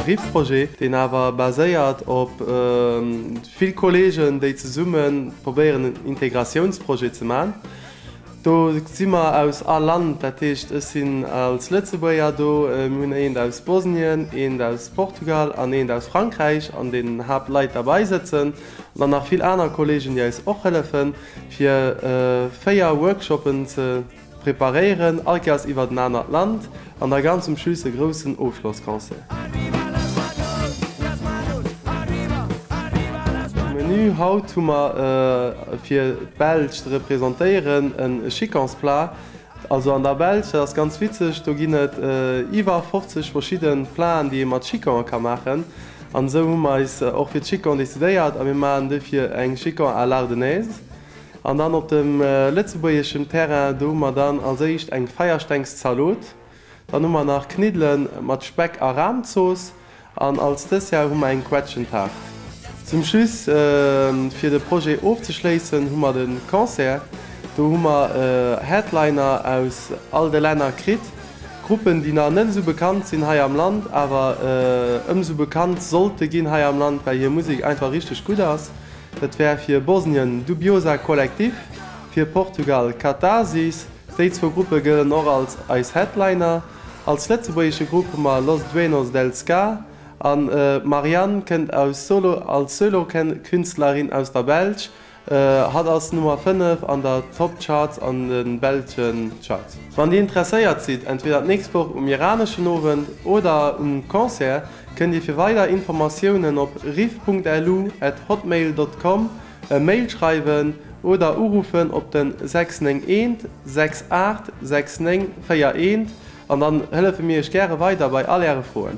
Riff-Projet, deen awer baséiert op vill Kollegen, déi zesumme probéieren en Integratiounsprojet ze man. Do si mer aus all Land, dat heescht ech sinn als Lëtzebuerger do, mir hunn eent aus Bosnien, eent aus Portugal an eent aus Frankräich an den Haaptleit derbei sëtzen an dann nach vill aner Kollegen, déi eis och hëllefen, fir 4 Workshoppen ze preparéieren, all Kéiers iwwert en anert Land an da ganz um Schluss e groussen Ofschlossconcert. Um Menü haut hu mer fir d'Belsch ze representéieren e Chiconsplat. Also an der Belsch, dat ass ganz witzeg, do ginn et iwwer 50 verschidde Platen, déi ee mat Chiconen ka maachen. An esou hu mer eis och fir d'Chicon decidéiert a mir maachen dofir eng Chicon à l'ardennaise. An dann op dem lëtzebuergeschem Terrain, do hu mer dann als éischt eng Feierstengszalot, dann hu mer nach Kniddele mat Speck a Rahmzooss an als Dessert hu mer eng Quetschentaart. Zum Schluss, fir de Projet ofzeschléissen, hu mer de Concert. Do hu mer Headliner aus all de Länner kritt, Gruppen, déi nach net esou bekannt sinn hei am Land, awer ëmsou bekannt sollte ginn hei am Land, well hir Musek einfach richteg gutt ass. Dat wär fir Bosnien Dubioza Kolektiv, fir Portugal Katharsis. Déi zwou Gruppe gëllen och als eis Headliner. Als lëtzebuergesche Grupp hu mer Los Duenos del Ska an d'Marianne kënnt aus Solo als Solo-Künstlerin aus der Belsch. Hatt ass Nummer 5 an der Top Charts an de belschen Charts. Wann dir interesséiert sidd, entweder d'nächst Woch um iraneschen Owend oder um Concert, kënnt dir fir weider Informatiounen op riff.lu at hotmail dot com e Mail schreiwen oder uruffen op den 691 68 69 41 an dann hëllefe mir iech gäre weider bei all äre Froen.